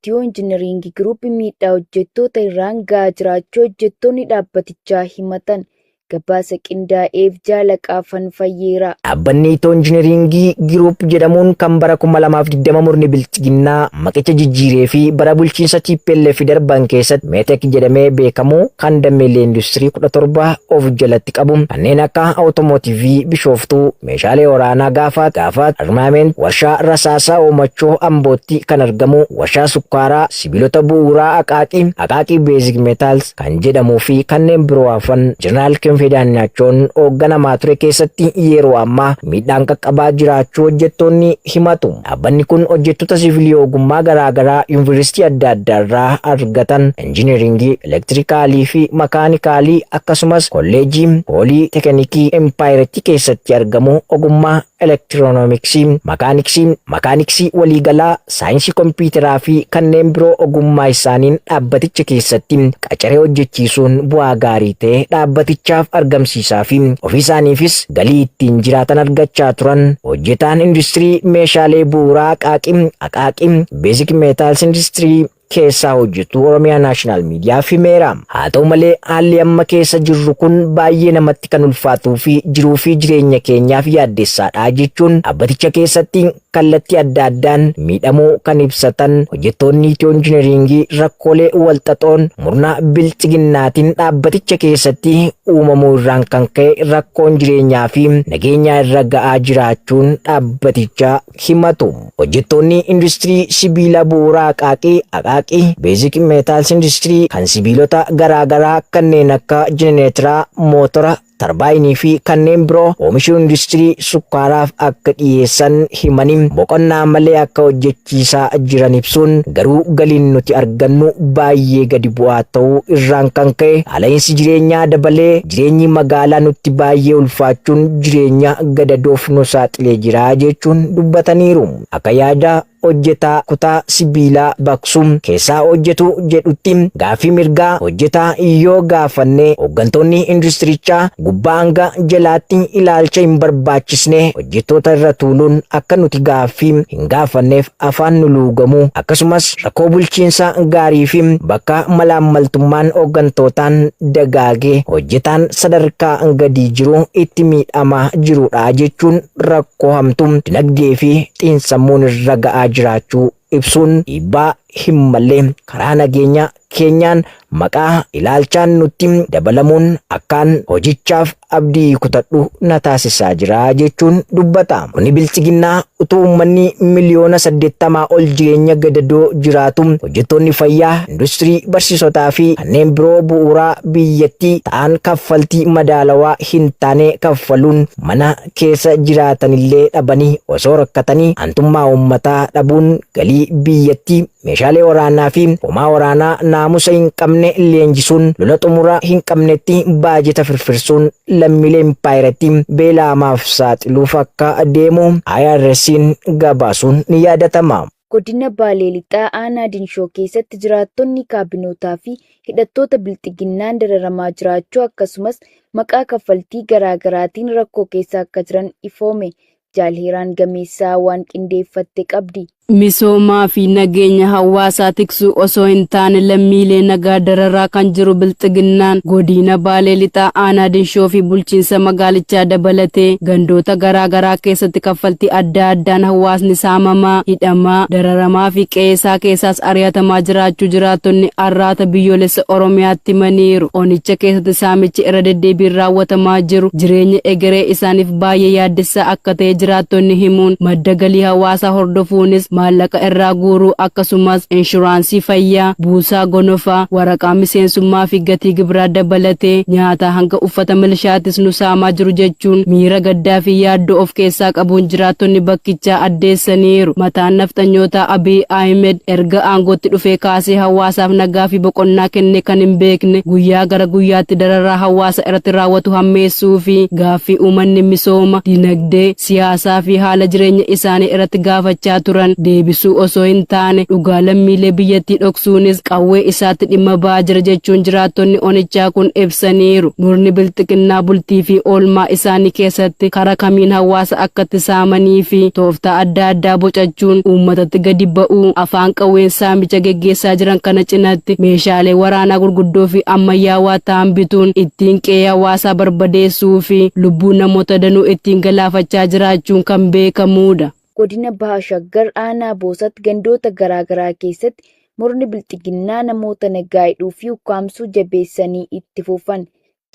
Itiyoo Injinariingi Giruup miidhaa hojjettoota irraan gahaa jiraachuu hojjettoonni dhaabbatichaa himatan. Gabaasa qindaa'eef Jaalaqaa Fanfayyeeraa. Dhaabbanni Itiyoo Injinariingii Giruup jedhamuun kan bara 2020 murni bilxiginnaa maqicha jijjiiree fi bara bulchiinsa TPLF darban keessatti Meetek jedhamee beekamu kan dameelee industirii 17 of jalatti qabu kanneen akka awutomootiivii Bishooftuu, meeshaalee waraanaa Gaafaat, Gaafaat Armaament, warshaa rasaasaa Oomachoo Ambootti kan argamu, warshaa sukkaaraa, sibiilota bu'uuraa Aqaaqii, Aqaaqii Basic Metals kan jedhamuu fi kanneen biroo hafan Jeneraal Kinfee Daanyaachoon hoogganamaa ture keessatti yeroo ammaa miidhaan qaqqabaa jiraachuu hojjettoonni himatu. Dhaabbanni kun hojjettoota siviilii ogummaa garaa garaa yuunivarsiitii adda addaarraa argatan injineringii, elektirikaalii fi makaanikaalii akkasumas kolleejii poolii tekinikii empaayiretti keessatti argamu ogummaa elektirooniksii, makaaniksii, makaaniksii waliigalaa, saayinsii kompiitaraa fi kanneen biroo ogummaa isaaniin dhaabbaticha keessatti qacaree hojjechiisuun bu'aa gaarii ta'e dhaabbatichaaf argamsiisaa fi ofii isaaniifis galii ittiin jiraatan argachaa turan. Hojjetaan industirii meeshaalee bu'uuraa Aqaaqii, Aqaaqii Basic Metals Industry keessaa hojjetu Oromiyaa Naashinaal Miidiyaaf himeera. Haa ta'u malee haalli amma keessa jirru kun baay'ee namatti kan ulfaatuu fi jiruu fi jireenya keenyaaf yaaddessaadha jechuun dhaabbaticha keessatti kallattii adda addaan miidhamuu kan ibsatan hojjettoonni Itiyoo Injinariingii rakkoolee walxaxoon murna bilxiginnaatiin dhaabbaticha keessatti uumamuu irraan kan ka'e rakkoon jireenyaa fi nageenyaa irra ga'aa jiraachuun dhaabbaticha himatu. Hojjettoonni industirii sibiila bu'uuraa Aqaaqii, Aqaaqii Basic Metals Industry kan sibiilota garaa garaa kanneen akka jenereetara, mootora, tarbaayinii fi kanneen biroo oomishuu industirii sukkaaraaf akka dhiyeessan himanii boqonnaa malee akka hojjechiisaa jiran ibsuun garuu galiin nuti argannu baay'ee gadi bu'aa ta'uu irraan kan ka'e qaala'insi jireenyaa dabalee jireenyi magaalaa nutti baay'ee ulfaachuun jireenya gadadoof nu saaxilee jira jechuun dubbataniiru. Akka yaada hojjetaa kutaa sibiilaa baqsuu keessaa hojjetu jedhutti gaaffii mirgaa hojjetaa yoo gaafanne hooggantoonni industirichaa gubbaa hanga jalaatti ilaalcha hin barbaachisne hojjettoota irra tuuluun akka nuti gaaffii hin gaafanneef afaan nu luugamu akkasumas rakkoo bulchiinsa gaarii fi bakka malaammaltummaan hooggantootaan dagaagee hojjetaan sadarkaa gadii jiru itti miidhamaa jirudha jechuun rakkoo hamtuu dinagdee fi xiinsammuun irra ga'aa jiraachuu ibsuun dhiibbaa hin malle karaa nageenya keenyaan maqaa ilaalchaan nutti dabalamuun akkaan hojichaaf abdii kutadhu na taasisaa jira jechuun dubbata. Murni bilxiginnaa utuu uummanni miliyoona 80 ol jireenya gadadoo jiraatu hojjettoonni fayyaa, industirii, barsiisotaa fi kanneen biroo bu'uuraa biyyattii ta'an kaffaltii madaalawaa hin taane kaffaluun mana keessa jiraatanillee dhabanii osoo rakkatanii aantummaa uummataa dhabuun galii biyyattii meeshaalee waraanaa fi homaa waraanaa naamusa hin qabne leenjisuun lola xumura hin qabnetti baajeta firfirsuun lammiilee impaayiratti beela hamaaf saaxiluuf akka deemu IRS'n gabaasuun ni yaadatama. Godina Baalee Lixaa Aanaa Dinshoo keessatti jiraattonni kaabinootaa fi hidhattoota bilxiginnaan dararamaa jiraachuu akkasumas maqaa kaffaltii garaa garaatiin rakkoo keessa akka jiran ifoome. Jaal Heeraan Gameessaa waan qindeeffatte qabdi. Misoomaa fi nageenya hawaasaa tiksuu osoo hin taane lammiilee nagaa dararaa kan jiru bilxiginnaan godina Baalee Lixaa Aanaa Dinshoo fi bulchiinsa magaalichaa dabalatee gandoota garaa garaa keessatti kaffaltii adda addaan hawaasni saamamaa, hidhamaa, dararamaa fi qe'eesaa keessaas ari'atamaa jiraachuu jiraattonni Arraata Biyyoolessa Oromiyaatti himaniiru. Onicha keessatti saamichi irra deddeebiin raawwatamaa jiru jireenya egeree isaaniif baay'ee yaaddessaa akka ta'e jiraattonni himuun madda galii hawaasaa hordofuunis maallaqa irraa guuruu akkasumas inshuraansii fayyaa, buusaa gonofaa, waraqaa miseensummaa fi gatii gibiraa dabalatee nyaataa hanga uffata milishaattis nu saamaa jiru jechuun miira gaddaa fi yaaddoo of keessaa qabuun jiraattonni bakkichaa addeessaniiru. Mataan nafxanyootaa Abiy Ahimed erga aangootti dhufee kaasee hawaasaaf nagaa fi boqonnaa kennee kan hin beekne guyyaa gara guyyaatti dararaa hawaasa irratti raawwatu hammeessuu fi gaaffii uummanni misooma, dinagdee, siyaasaa fi haala jireenya isaanii irratti gaafachaa turan deebisuu osoo hin taane dhugaa lammiilee biyyattii dhoksuunis qawwee isaatti dhimma ba'aa jira jechuun jiraattonni onichaa kun ibsaniiru. Murni bilxiginnaa bultii fi oolmaa isaanii keessatti karaa kamiin hawaasa akkatti saamanii fi tooftaa adda addaa bocachuun uummatatti gadi ba'uu afaan qawween saamicha geggeessaa jiran kana cinatti meeshaalee waraanaa gurguddoo fi ammayyaawaa ta'an bituun ittiin qe'ee hawaasaa barbadeessuu fi lubbuu namoota danuu ittiin galaafachaa jiraachuun kan beekamuudha. Godina Baha Shaggar Aanaa Boosat gandoota garaa garaa keessatti murni bilxiginnaa namoota nagaa hidhuu fi ukkaamsuu jabeessanii itti fufan.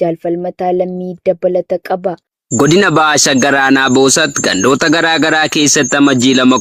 Jaal Falmataa Lammii dabalata qaba. Godina Baha Shaggar Aanaa Boosat gandoota garaa garaa keessatti Amajjii 2,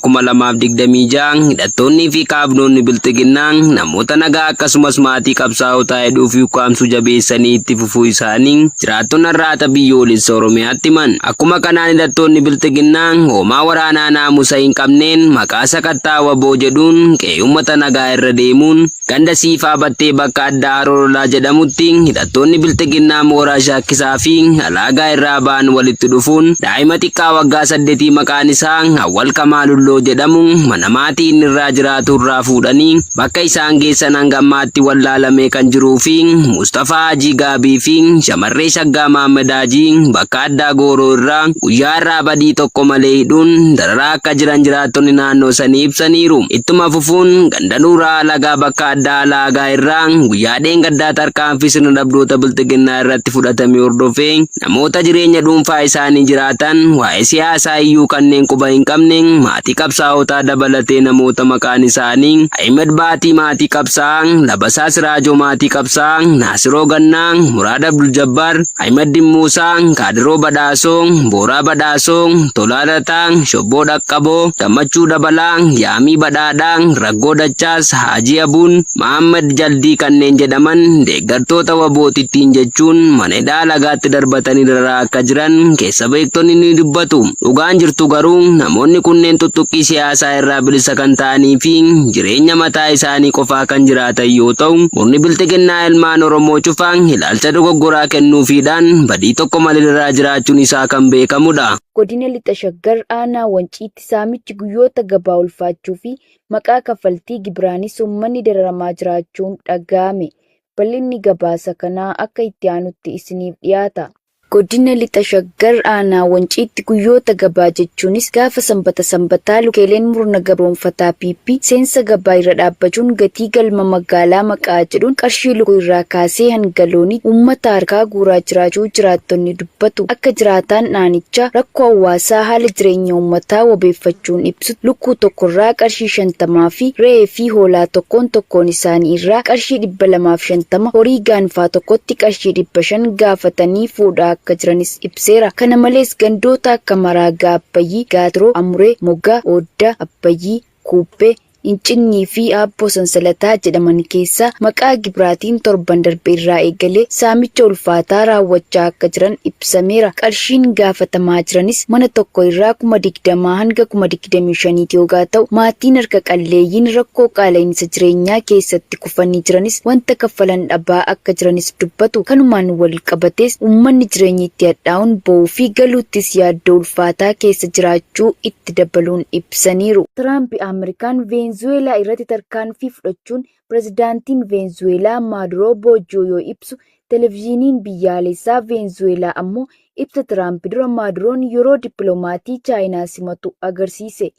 2026 hidhattoonnii fi kaabinoonni bilxiginnaa namoota nagaa akkasumas maatii qabsaa'otaa hidhuu fi ukkaamsuu jabeessanii itti fufuu isaanii jiraattonni Arraata Biyyoolessa Oromiyaatti himan. Akkuma kanaan hidhattoonni bilxiginnaa hoomaa waraanaa naamusa hin qabneen maqaa sakattaa WBO jedhuun qe'ee uummata nagaa irra deemuun ganda Siifaa Battee bakka addaa Haroololaa jedhamutti hidhattoonni bilxiginnaa mooraa Shaakkisaa fi Alaagaa irraa ba'an walitti dhufuun daa'ima xiqqaa waggaa 8 maqaan isaa Awwal Kamaalulloo jedhamu mana maatii inni irraa jiraatu irraa fuudhanii bakka isaan geessan hanga ammaatti wallaalamee kan jiruu fi Mustafaa Hajii Gaabii fi shamarree Shaggaa Mahammad Hajii bakka addaa Gooroo irraa guyyaa irraa badii tokko malee hidhuun dararaa akka jiran jiraattonni naannoo sanii ibsaniiru. Ittuma fufuun ganda Nuuraa Alagaa bakka addaa Alaagaa irraa guyyaa dheengaddaa tarkaanfii sirna dhabdoota bilxiginnaa irratti fudhatame hordofee namoota jireenya dhuunfaa isaanii jiraatan, waa'ee siyaasaa iyyuu kanneen quba hin qabne, maatii qabsaa'otaa dabalatee namoota maqaan isaanii Ahimed Baatii maatii qabsaa'aa, Labasaa Siraajoo maatii qabsaa'aa, Naasiroo Gannaa, Muraad Abdul Jabbaar, Ahimaddin Muusaa, Kaadiroo Badhaasoo, Booraa Badhaasoo, Tolaa Lataa, Shobboo Dhaqqaboo, Gammachuu Dabalaa, Yaamii Badhaadhaa, Raggoo Dachaas, Haajii Abuun, Mahammad Jaldii kanneen jedhaman deeggartoota WBOtittiin jechuun mana hidhaa Alagaatti darbatanii dararaa akka jiran keessa beektonni ni dubbatu. Dhugaan jirtu garuu namoonni kunneen tuttuqqii siyaasaa irraa bilisa kan ta'anii fi jireenya mataa isaanii qofaa kan jiraatan yoo ta'u, murni bilxiginnaa ilmaan Oromoo cufa ilaalcha dogoggoraa kennuufiidhaan badii tokko malee dararaa jiraachuun isaa kan beekamudha. Godina Lixa Shaggar Aanaa Wanciitti saamichi guyyoota gabaa ulfaachuu fi maqaa kaffaltii gibiraanis uummanni dararamaa jiraachuun dhaga'ame. Bal'inni gabaasa kanaa akka itti aanutti isiniif dhiyaata. Godina Lixa Shaggar Aanaa Wanciitti guyyoota gabaa jechuunis gaafa Sanbata Sanbataa lukkeeleen murna gabroomfataa PP seensa gabaa irra dhaabbachuun gatii galma magaalaa maqaa jedhuun qarshii lukkuu irraa kaasee hanga loonii uummata harkaa guuraa jiraachuu jiraattonni dubbatu. Akka jiraataan aanichaa rakkoo hawaasaa haala jireenya uummataa wabeeffachuun ibsu, lukkuu tokkorraa qarshii 50 fi re'ee fi hoolaa tokkoon tokkoon isaanii irraa qarshii 250, horii gaanfaa tokkotti qarshii 500 gaafatanii fuudhaa akka jiranis ibseera. Kana malees gandoota akka Maraagaa Abbayyii, Gaatiroo, Amuree, Moggaa, Ooddaa, Abbayyii, Kuubbee, Incinnii fi Aabboo Sansalataa jedhaman keessaa maqaa gibiraatiin torban darbe irraa eegalee saamicha ulfaataa raawwachaa akka jiran ibsameera. Qarshiin gaafatamaa jiranis mana tokko irraa 20,000 hanga 25,000ti yogaa ta'u, maatiin harka qalleeyyiin rakkoo qaala'insa jireenyaa keessatti kufanii jiranis wanta kaffalan dhabaa akka jiranis dubbatu. Kanumaan wal qabatees uummanni jireenyi itti hadhaa'uun ba'uu fi galuuttis yaaddoo ulfaataa keessa jiraachuu itti dabaluun ibsaniiru. Tiraamp Ameerikaan Veenzuweelaa irratti tarkaanfii fudhachuun pirezidaantiin Veenzuweelaa Maaduroo booji'uu yoo ibsu, televizyiiniin biyyaalessaa Veenzuweelaa ammoo ibsa Tiraamp dura Maaduroon yeroo dippiloomatii Chaayinaa simatu agarsiise.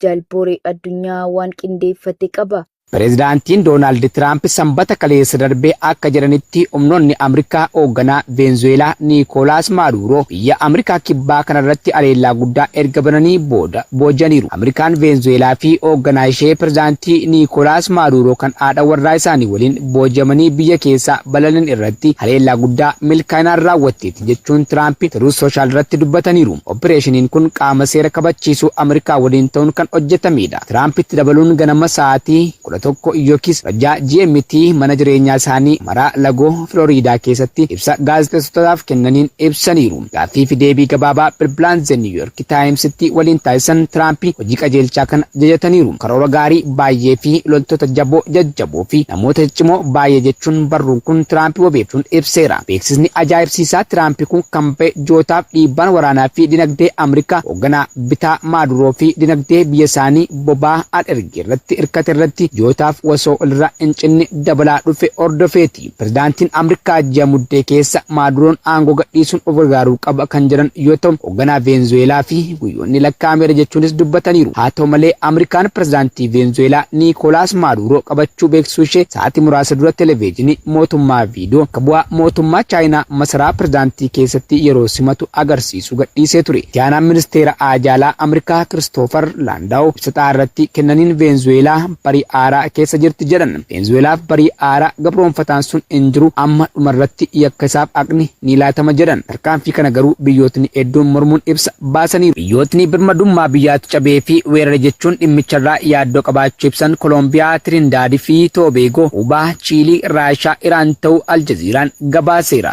Jaal Booree Addunyaa waan qindeeffate qaba. Pireezidaantiin Doonaald Tiraamp Sanbata kaleessa darbe akka jedhanitti humnoonni Ameerikaa hoogganaa Veenzuweelaa Niikoolaas Maaduuroo biyya Ameerikaa Kibbaa kanarratti haleellaa guddaa erga bananii booda booji'aniiru. Ameerikaan Veenzuweelaa fi hoogganaa ishee pireezidaantii Niikoolaas Maaduuroo kan haadha warraa isaanii waliin booji'amanii biyya keessaa balali'an irratti haleellaa guddaa milkaa'inaan raawwatteetti jechuun Tiraamp Truth Social irratti dubbataniiru. Opereeshiniin kun qaama seera kabachiisuu Ameerikaa waliin ta'uun kan hojjetamedha. Tiraamp itti dabaluun ganama sa'aatii 11 yookiis 16 GMT mana jireenyaa isaanii Maraa Lagoo Filooriidaa keessatti ibsa gaazexeessitootaaf kennaniin ibsaniiru. Gaaffii fi deebii gabaabaa bilbilaan The New York Timesitti waliin taasisan Tiraamp hojii qajeelchaa kana jajataniiru. Karoora gaarii baay'ee fi loltoota jaboo jajjaboo fi namoota ciccimoo baay'ee jechuun barruun kun Tiraamp wabeeffachuun ibseera. Beeksisni ajaa'ibsiisaa Tiraamp kun kan ba'e ji'ootaaf dhiibbaan waraanaa fi dinagdee Ameerikaa hoogganaa bitaa Maaduroo fi dinagdee biyya isaanii boba'aa al-ergee irratti hirkate irratti ji'ootaaf osoo walirraa hin cinne dabalaa dhufe hordofeeti. Pirezidaantiin Ameerikaa ji'a Muddee keessa Maaduroon aangoo gadhiisuun of gargaaruu qaba kan jedhan yoo ta'u, hoogganaa Veenzuweelaa fi guyyoonni lakkaa'ameera jechuunis dubbataniiru. Haa ta'u malee, Ameerikaan pirezidaantii Veenzuweelaa Niikoolaas Maaduuroo qabachuu beeksisuu ishee sa'aatii muraasa dura televezyiinii mootummaa viidiyoo bakka bu'aa mootummaa Chaayinaa masaraa pirezidaantii keessatti yeroo simatu agarsiisu gadhiisee ture. Itti aanaan ministeera haajaa alaa Ameerikaa Kiristoofar Laandaaw ibsa irratti kennaniin Veenzuweelaa barii haaraa keessa jirti jedhan. Veenzuweelaaf barii haaraa gabroonfataan sun hin jiru, amma dhumarratti yakka isaaf haqni ni laatama jedhan. Tarkaanfii kana garuu biyyootni hedduun mormuun ibsa baasaniiru. Biyyootni birmadummaa biyyaatti cabee fi weerare jechuun dhimmicharraa yaaddoo qabaachuu ibsan Kooloombiyaa, Tiriindaad fi Toobeegoo, Kuubaa, Chiilii, Raashaa, Iraan ta'uu Aljaziiraan gabaaseera.